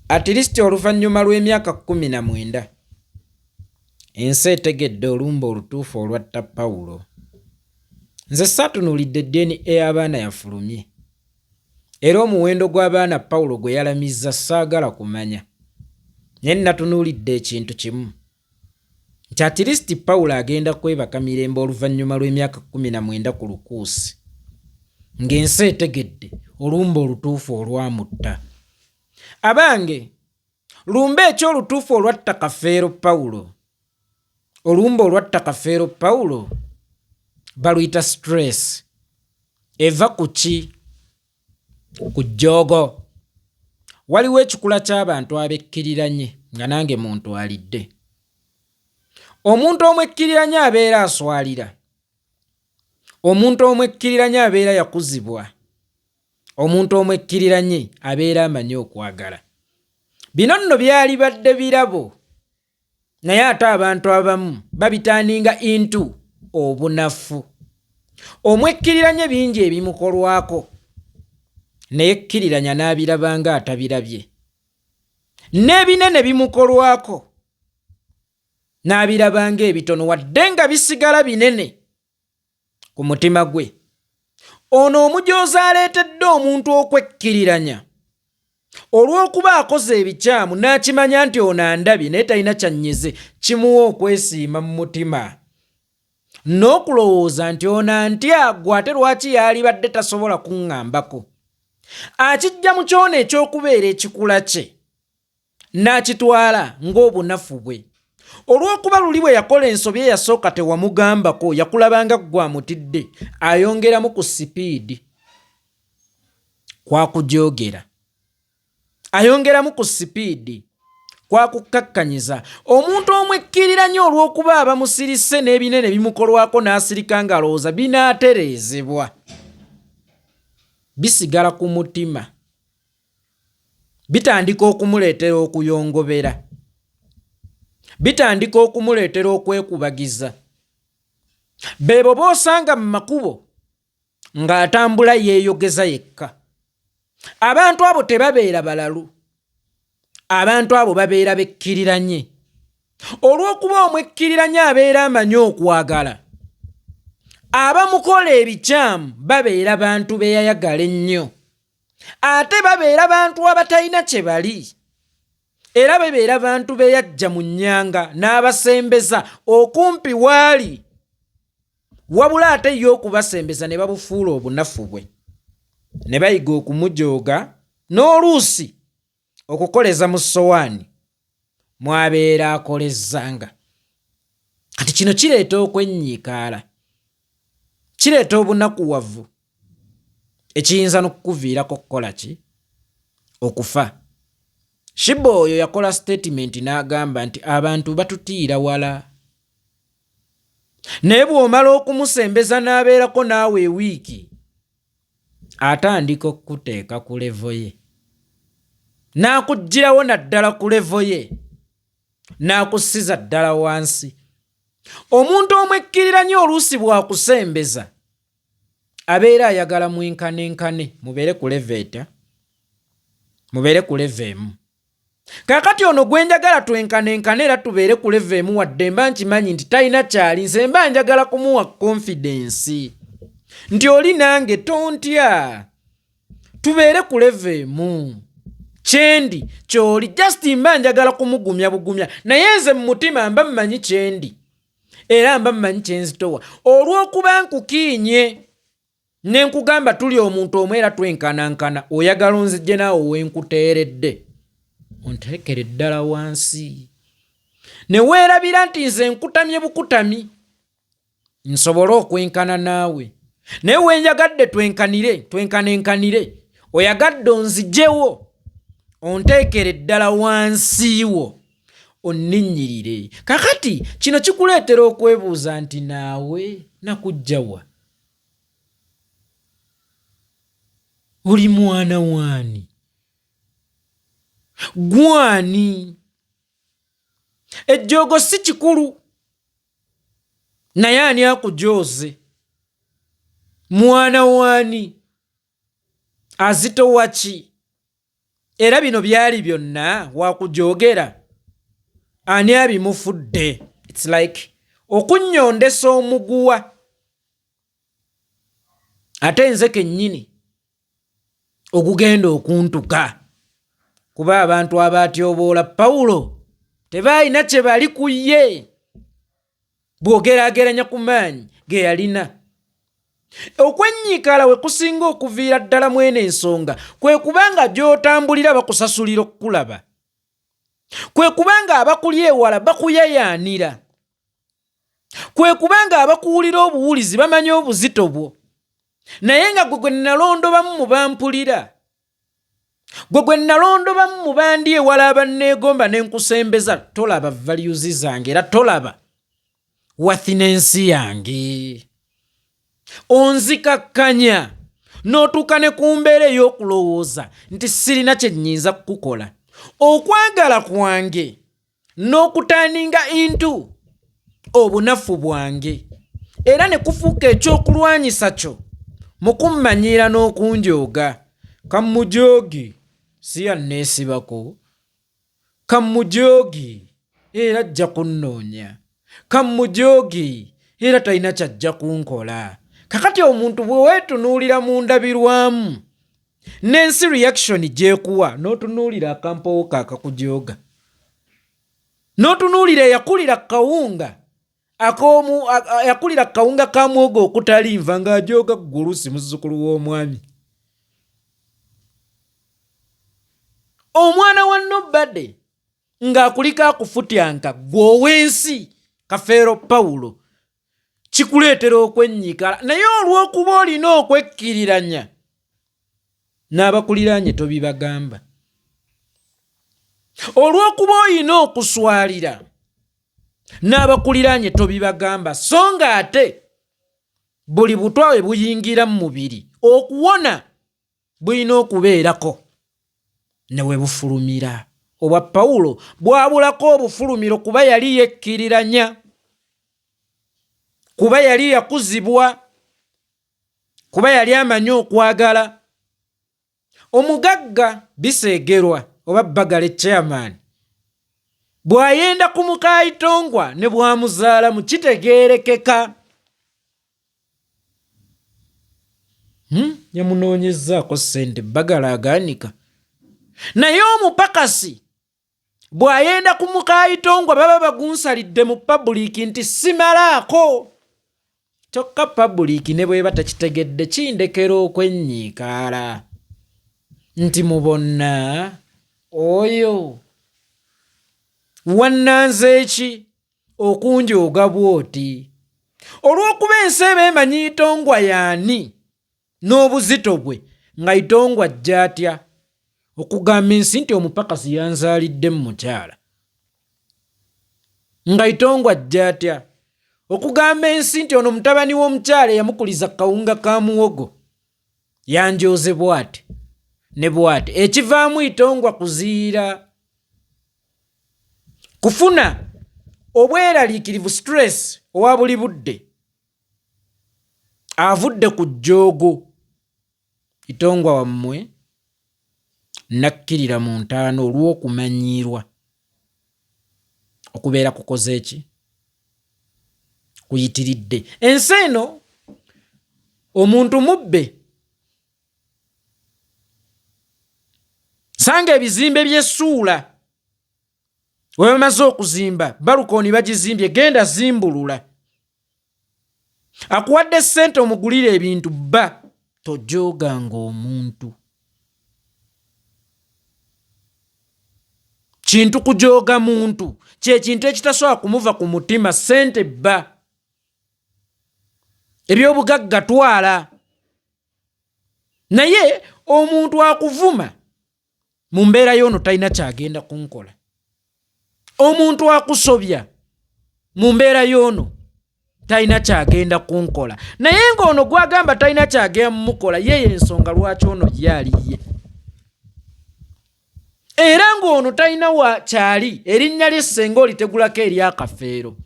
At least oluvannyuma lw'emyaka 19 ensi etegedde olumbe olutuufu olwatta Pawulo. Nze saatunuulidde DNA y'abaana yafulumye era omuwendo gw'abaana Pawulo gwe yalamizza saagala kumanya naye natunuulidde ekintu kimu nti at least Pawulo agenda kwebaka mirembe oluvannyuma lw'emyaka 19 ku lukuusi ng'ensi etegedde olumbe olutuufu olwamutta. Abange, lumbe eky'olutuufu olwatta Kafeero Pawulo? Olumbe olwatta Kafeero Pawulo baluyita stress. Eva ku ki? Ku jjoogo. Waliwo ekikula ky'abantu abekkiriranye nga nange muntwalidde. Omuntu omwekkiriranye abeera aswalira. Omuntu omwekkiriranye abeera yakuzibwa. Omuntu omwekkiriranye abeera amanyi okwagala. Bino nno byalibadde birabo naye ate abantu abamu babitaaninga into obunafu. Omwekkiriranye bingi ebimukolwako naye kkiriranya n'abiraba nga atabirabye. N'ebinene bimukolwako n'abiraba ng'ebitono wadde nga bisigala binene ku mutima gwe. Ono omujoozi aleetedde omuntu okwekkiriranya olw'okuba akoze ebikyamu n'akimanya nti ono andabye naye talina kyannyize, kimuwa okwesiima mu mutima n'okulowooza nti ono antya gwe ate lwaki yaalibadde tasobola kuŋŋambako. Akijja mu kyono eky'okubeera ekikula kye n'akitwala ng'obunafu bwe. Olw'okuba luli bwe yakola ensobi eyasooka tewamugambako, yakulaba nga ggwe amutidde, ayongeramu ku sipiidi kw'akujoogera. Ayongeramu ku sipiidi kw'akukkakkanyiza. Omuntu omwekkiriranya olw'okuba aba musirise n'ebinene bimukolwako n'asirika ng'alowooza binaatereezebwa, bisigala ku mutima. Bitandika okumuleetera okuyongobera. Bitandika okumuleetera okwekubagiza. Beebo b'osanga mu makubo ng'atambula yeeyogeza yekka. Abantu abo tebabeera balalu. Abantu abo babeera bekkiriranye. Olw'okuba omwekkiriranye abeera amanyi okwagala, abamukola ebikyamu babeera bantu be yayagala ennyo. Ate babeera bantu abatalina kye bali era babeera bantu be yajja mu nnyanga n'abasembeza okumpi waali, wabula ate ye okubasembeza ne babufuula obunafu bwe ne bayiga okumujooga n'oluusi okukoleza mu ssowaani mw'abeera akolezzanga. Kati kino kireeta okwenyiikaala, kireeta obunakuwavu ekiyinza n'okukuviirako okukola ki? Okufa. Shiba oyo yakola sitatimenti n'agamba nti abantu batutiira wala naye bw'omala okumusembeza n'abeerako naawe ewiiki atandika okukuteeka ku levo ye n'akuggyirawo naddala ku levo ye n'akussiza ddala wansi. Omuntu omwekkiriranya oluusi bw'akusembeza abeera ayagala mwenkanenkane mubeere ku levo etya? Mubeere ku levo emu. Kaakati ono gwe njagala twenkanenkane era tubeere ku levo emu wadde mba nkimanyi nti talina kyali, nze mba njagala kumuwa konfidensi nti oli nange tontya, tubeere ku levo emu, kyendi kyoli, just mba njagala kumugumya bugumya, naye nze mu mutima mba mmanyi kyendi era mba mmanyi kyenzitowa olw'okuba nkukiinye ne nkugamba tuli omuntu omu era twenkanankana, oyagala onzijje naawe wenkuteeredde onteekere ddala wansi ne weerabira nti nze nkutamye bukutami nsobole okwenkana naawe, naye wenjagadde twenkanire twenkanenkanire, oyagadde onzijewo onteekere ddala wansi wo onninnyirire. Kakati kino kikuleetera okwebuuza nti naawe nakujjawa? Oli mwana waani? Gwani? Ejjoogo si kikulu, naye ani akujooze? Mwana waani? Azitowa ki? Era bino byali byonna wakujoogera ani abimufudde? Its like okunnyondesa omuguwa ate nze kennyini ogugenda okuntuka, kuba abantu abatyoboola Pawulo tebaalina kye bali ku ye bw'ogeraageranya ku maanyi ge yalina. Okwennyikala we kusinga okuviira ddala mu eno ensonga kwe kuba nga gy'otambulira bakusasulira okukulaba, kwe kuba nga abakuli ewala bakuyayaanira, kwe kuba nga abakuwulira obuwulizi bamanyi obuzito bwo, naye nga gwe gwe nalondobamu mu bampulira, gwe gwe nalondobamu mu bandi ewala abanneegomba ne nkusembeza, tolaba values zange era tolaba wathinensi yange. Onzikakkanya n'otuuka ne ku mbeera ey'okulowooza nti sirina kye nnyinza kukukola. Okwagala kwange n'okutaaninga into obunafu bwange era ne kufuuka ekyokulwanyisa kyo mu kummanyiira n'okunjooga. Kammujooge si yanneesibako, kammujooge era ajja kunnoonya, kammujooge era talina ky'ajja kunkola. Kakati omuntu bwe weetunuulira mu ndabirwamu n'ensi reaction gy'ekuwa, n'otunuulira akampoowo ko akakujooga, n'otunuulira eyakulira kawunga ak'omu, yakulira kawunga ka muwogo okutali nva ng'ajooga ggulusi muzzukulu w'omwami. Omwana wa nobody ng'akuliko akufutyanka ggwe ow'ensi Kafeero Pawulo, kikuleetera okwennyikala, naye olw'okuba olina okwekkiriranya n'abakuliraanye tobibagamba, olw'okuba olina okuswalira n'abakuliraanye tobibagamba, so nga ate buli butwa we buyingira mu mubiri okuwona bulina okubeerako ne we bufulumira. Obwa Pawulo bwabulako obufulumiro kuba yali yekkiriranya, kuba yali yakuzibwa, kuba yali amanyi okwagala. Omugagga Biseegerwa oba Bbagale chairman bw'ayenda ku mukaayitongwa ne bw'amuzaalamu kitegeerekeka. Yamunoonyezzaako ssente Bbagala agaanika. Naye omupakasi bw'ayenda ku mukaayitongwa baba bagunsalidde mu pabuliiki nti simalaako. Kyokka pabuliiki ne bw'eba tekitegedde kindekera okwenyiikaala nti mu bonna oyo wannanze ki okunjooga bw'oti? Olw'okuba ensi eba emanyi Itongwa y'ani n'obuzito bwe, nga Itongwa ajja atya okugamba ensi nti omupakasi yanzaalidde mu mukyala? Nga Itongwa ajja atya okugamba ensi nti ono mutabani w'omukyala eyamukuliza kawunga ka muwogo yanjooze bw'ati ne bw'ati? Ekivaamu Itongwa kuziira kufuna obweraliikirivu, stress owa buli budde, avudde ku jjoogo. Itongwa wammwe nakkirira mu ntaana olw'okumanyiirwa okubeera kukoze ki kuyitiridde. Ensi eno omuntu mubbe. Sanga ebizimbe by'essuula we bamaze okuzimba, balukooni bagizimbye, genda zimbulula. Akuwadde ssente omugulire ebintu, bba tojooganga omuntu. Kintu kujooga muntu kye kintu ekitasobola kumuva ku mutima. Ssente bba, ebyobugagga twala, naye omuntu akuvuma mu mbeera y'ono talina kyagenda kunkola. Omuntu akusobya mu mbeera y'ono talina kyagenda kunkola, naye ng'ono gwagamba talina kyagenda mumukola yeyo ensonga lwaki ono ye aliye, era ng'ono talina wa kyali. Erinnya lye ssenga olitegulako eryakafeero.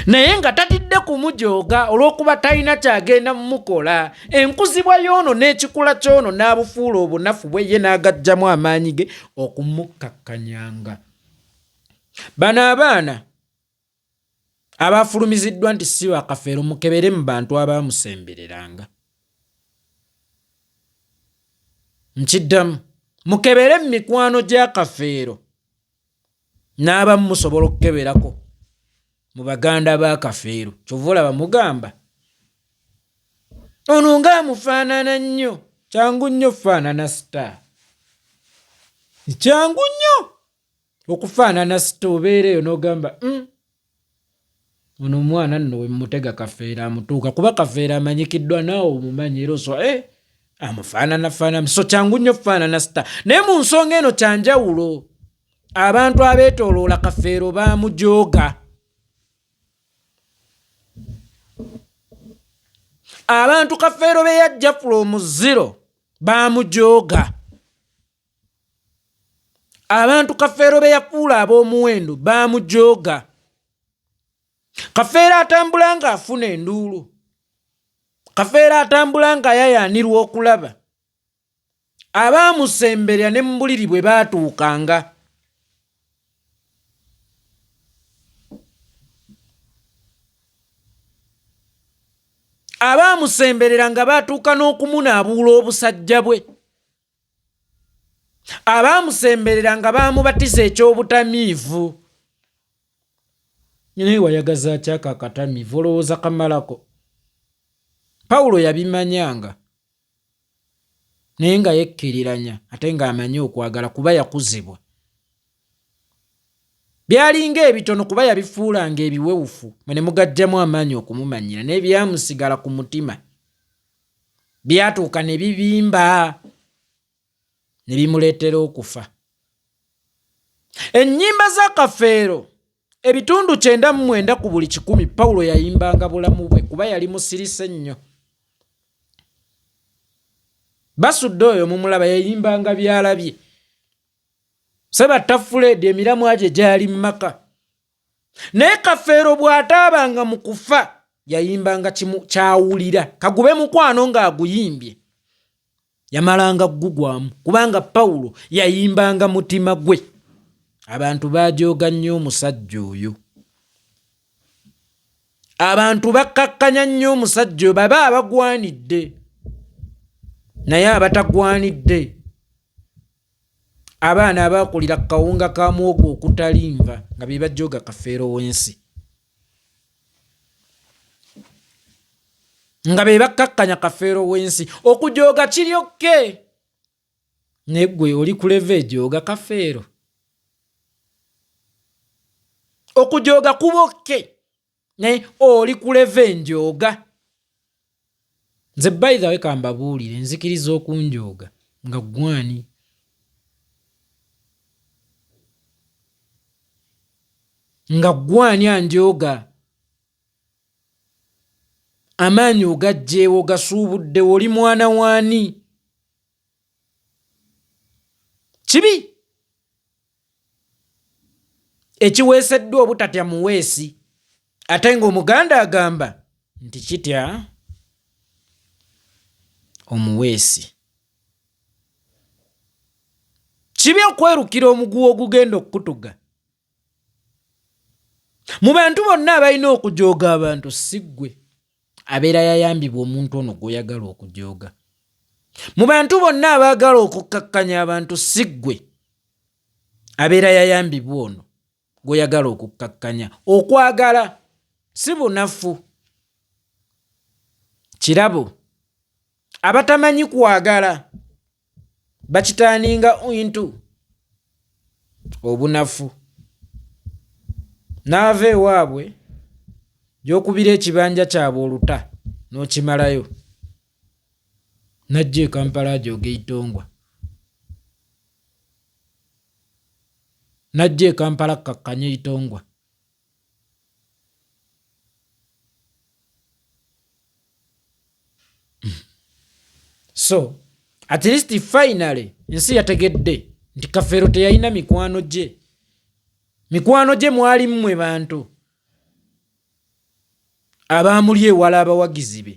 Naye nga tatidde kumujooga olw'okuba talina ky'agenda mumukola. Enkuzibwa y'ono n'ekikula ky'ono n'abufuula obunafu bwe ye n'agaggyamu amaanyi ge okumukkakkanyanga. Bano abaana abaafulumiziddwa nti si ba Kafeero mukebere mu bantu abaamusembereranga. Nkiddamu, mukebere mu mikwano gya Kafeero n'abamu musobola okukeberako mu baganda ba Kafeero. Kyova olaba mugamba ono ng'amufaanana nnyo, kyangu nnyo okufaanana star, kyangu nnyo okufaanana sita obeera eyo n'ogamba mm, ono omwana nno wemutega Kafeero amutuuka kuba Kafeero amanyikiddwa naawe omumanyi era oswa eh, amufaanana faanana so kyangu nnyo okufaanana sita. Naye mu nsonga eno kyanjawulo, abantu abeetooloola Kafeero baamujooga. Abantu Kafeero be yajja from zero baamujooga. Abantu Kafeero be yafuula ab'omuwendo baamujooga. Kafeero atambula ng'afuna enduulu. Kafeero atambula ng'ayayaanirwa okulaba. Abaamusemberera ne mu buliri bwe baatuukanga. Abaamusemberera nga baatuuka n'okumunaabuula obusajja bwe. Abaamusemberera nga baamubatiza eky'obutamiivu. Naye wayagaza ki ako akatamiivu? Olowooza kamalako? Pawulo yabimanyanga naye nga yekkiriranya ate ng'amanyi okwagala kuba yakuzibwa. Byalinga ebitono kuba yabifuulanga ebiwewufu mwe ne mugaggyamu amaanyi okumumanyira naye byamusigala ku mutima. Byatuuka ne bibimba ne bimuleetera okufa. Ennyimba za Kafeero ebitundu 99 ku buli kikumi Pawulo yayimbanga bulamu bwe kuba yali musirise nnyo. Basudde oyo mumulaba yayimbanga by'alabye. Ssebatta Fuleedi emiramwa gye gyali mu maka. Naye Kafeero bw'ataabanga mu kufa yayimbanga kimu ky'awulira kagube mukwano ng'aguyimbye yamalanga gugwamu kubanga Pawulo yayimbanga mutima gwe. Abantu baajooga nnyo omusajja oyo. Abantu bakkakkanya nnyo omusajja oyo babe abagwanidde naye abatagwanidde abaana abaakulira ku kawunga ka muwogo okutali nva nga be bajooga Kafeero w'ensi nga be bakkakkanya Kafeero w'ensi. Okujooga kiri okke naye gwe oli ku leva ejooga Kafeero. Okujooga kuba okke naye oli ku leva enjooga. Nze by the way kambabuulire nzikiriza okunjooga nga gwani nga gwani anjooga amaanyi ogajjeewo gasuubuddewo oli mwana waani kibi ekiweeseddwa obutatya muweesi ate ng'Omuganda agamba nti kitya omuweesi. Kibi okwerukira omuguwa ogugenda okukutuga. Mu bantu bonna abalina okujooga abantu si ggwe abeera yayambibwa omuntu ono gw'oyagala okujooga. Mu bantu bonna abaagala okukkakkanya abantu si ggwe abeera yayambibwa ono gw'oyagala okukkakkanya. Okwagala si bunafu, kirabo. Abatamanyi kwagala bakitaaninga into obunafu. N'ava ewaabwe gy'okubira ekibanja kyabwe oluta n'okimalayo n'ajja e Kampala ajooge Itongwa. N'ajja e Kampala akkakkanye Itongwa. So at least finally ensi yategedde nti Kafeero teyalina mikwano gye. Mikwano gye mwali mmwe bantu. Abaamuli ewala abawagizi be,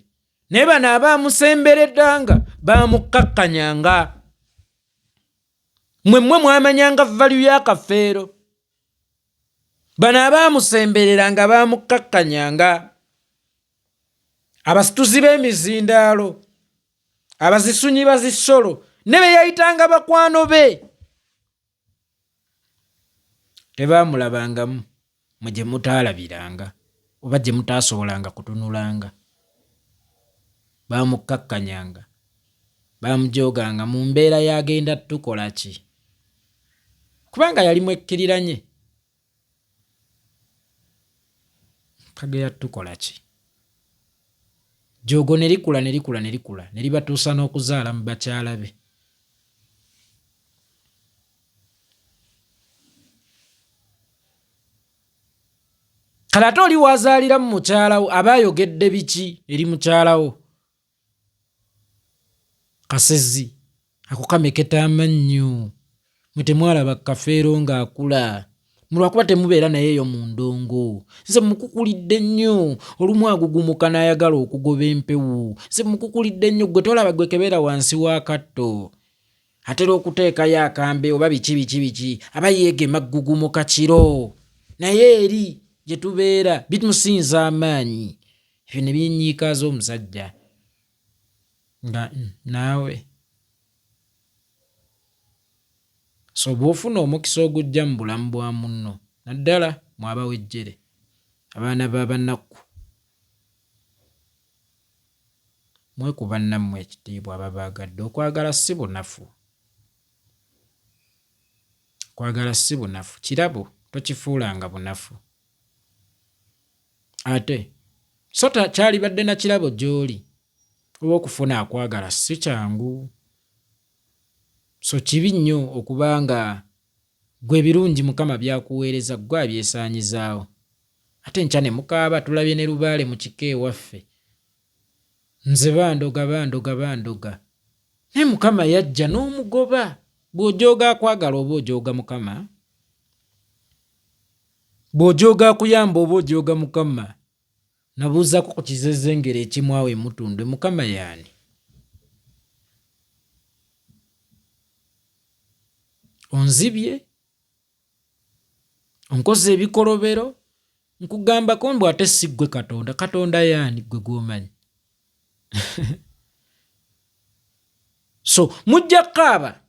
naye bano abaamusembereddanga baamukkakkanyanga. Mwe mmwe mwamanyanga value ya Kafeero. Bano abaamusembereranga baamukkakkanyanga. Abasituzi b'emizindaalo, abazisunyi bazisolo ne be yayitanga bakwano be tebaamulabangamu mwe gye mutaalabiranga oba gye mutaasobolanga kutunulanga. Baamukkakkanyanga, baamujooganga mu mbeera y'agenda tukola ki? Kubanga yali mwekkiriranye. Kagera tukola ki? Jjoogo ne likula ne likula ne likula ne libatuusa n'okuzaala mu bakyala be. Kale ate oli w'azaalira mu mukyala wo aba ayogedde biki eri mukyala wo? Kasezi ako kameketa amannyo. Mwe temwalaba Kafeero ng'akula lwakuba temubeera naye eyo mu ndongo. Nze mukukulidde nnyo, olumu agugumuka n'ayagala okugoba empewo. Nze mukukulidde nnyo, gwe tolaba gwe kebeera wansi w'akatto. Atera okuteekayo akambe oba biki biki biki, aba yeegema ggugumuka kiro. Naye eri gye tubeera bimusinza amaanyi. Ebyo ne binyiikaaza omusajja nga naawe. So bw'ofuna omukisa ogujja mu bulamu bwa munno naddala mwe abawejjere, abaana ba banakku, muwe ku bannammwe ekitiibwa ababaagadde. Okwagala si bunafu. Okwagala si bunafu. Kirabo, tokifuulanga bunafu. Ate so kyalibadde na kirabo gy'oli kuba okufuna akwagala si kyangu. So kibi nnyo okuba nga ggwe ebirungi Mukama by'akuweereza ggwe abyesaanyizaawo. Ate enkya ne mukaaba tulabye ne lubaale mu kika ewaffe. Nze bandoga bandoga bandoga. Naye Mukama yajja n'omugoba. Bw'ojooga akwagala oba ojooga Mukama? Bw'ojooga akuyamba oba ojooga Mukama? Nabuuzako ku kizezengere ekimu awo e Mutundwe, Mukama y'ani? Onzibye? Onkoze ebikolobero? Nkugambako mbu ate si ggwe Katonda. Katonda y'ani ggwe gw'omanyi? So mujja kukaaba.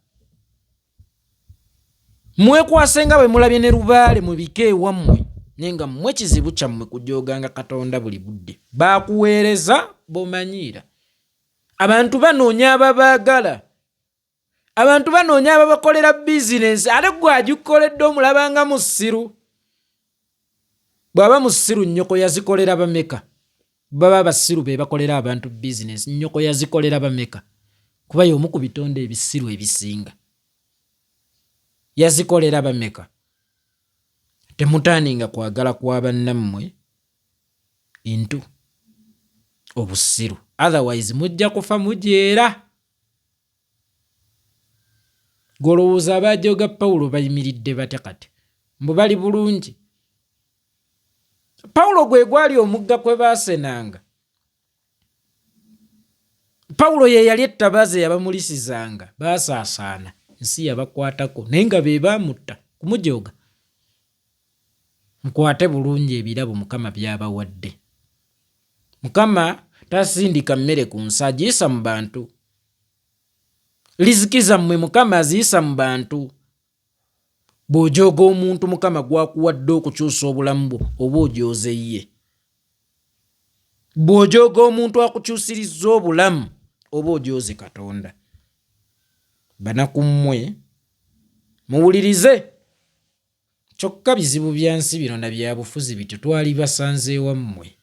Mwekwase nga bwe mulabye ne lubaale mu bika ewammwe, naye nga mmwe kizibu kyammwe kujooganga Katonda buli budde. Baakuweereza b'omanyiira. Abantu banoonya ababaagala. Abantu banoonya ababakolera bizinensi, ate gwe agikukoledde omulaba nga musiru. Bw'aba musiru nnyoko yazikolera bameka? Baba basiru be bakolera abantu bizinensi, nnyoko yazikolera bameka? Kuba y'omu ku bitonde ebisiru ebisinga. Yazikolera bameka? Temutaaninga kwagala kwa bannammwe into obusiru. Otherwise mujja kufa mujeera. Ggwe olowooza abaajooga Pawulo bayimiridde batya kati? Mbu bali bulungi? Pawulo gwe gwali omugga kwe baasenanga. Pawulo ye yali ettabaaza eyabamulisizanga. Baasaasaana, ensi yabakwatako, naye nga be baamutta kumujooga. Mukwate bulungi ebirabo Mukama by'abawadde. Mukama tasindika mmere ku nsi, agiyisa mu bantu. Riziki zammwe Mukama aziyisa mu bantu. Bw'ojooga omuntu Mukama gw'akuwadde okukyusa obulamu bwo, oba ojooze ye. Bw'ojooga omuntu akukyusirizza obulamu, oba ojooze Katonda. Banaku mmwe, muwulirize. Kyokka bizibu bya nsi bino na bya bufuzi bityo twalibasanze ewammwe.